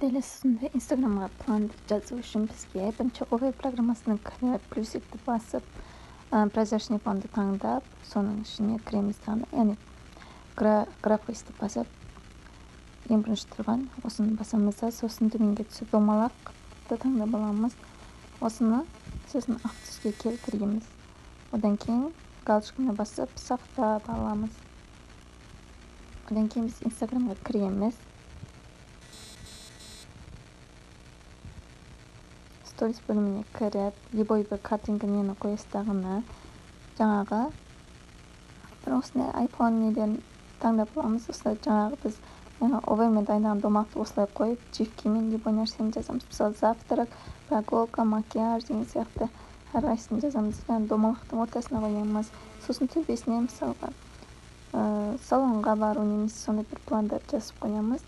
Дәл осындай Инстаграмға планды жазу үшін бізге бірінші Over программасына кіріп, плюсикті басып, прозрачный фонды таңдап, соның ішіне кіреміз дағы, яғни графикті басып, ең бірінші тұрған осыны басамыз да, сосын төменге түсіп домалақты таңдап аламыз. Осыны сосын ақ түске келтіреміз. Одан кейін галочканы басып, сақтап аламыз. Одан кейін біз Инстаграмға кіреміз. Сторис бөліміне кіріп, любой бір картинка нені қоясыз дағыны, жаңағы бір осындай iPhone нелерін таңдап аламыз. Осылай жаңағы біз Overмен дайындаған домалақты осылай қойып, GIF-мен любой нәрсені жазамыз. Мысалы, завтрак, прогулка, макияж деген сияқты әрқайсысын жазамыз. Яғни домалақтың ортасына қоямыз. Сосын төбесіне, мысалға, салонға бару немесе сондай бір пландарды жазып қоямыз.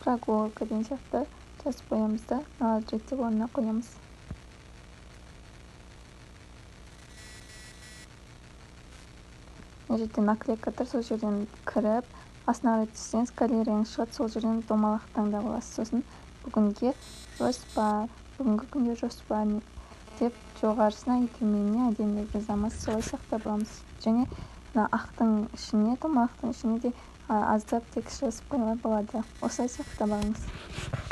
Прогулка деген сияқты жазып қоямыз да, мыналарды реттеп орнына қоямыз. Мына жерде наклейка тұр, сол жерден кіріп, астына қарай түссеңіз, галереяңыз шығады, сол жерден домалақ таңдап аласыз. Сосын бүгінге жоспар, бүгінгі күнге жоспар деп жоғарысына и төменіне әдемілеп жазамыз, солай сақтап аламыз. Және мына ақтың ішіне, домалақтың ішіне де аздап текст жазып қоюға болады. Осылай сақтап алыңыз.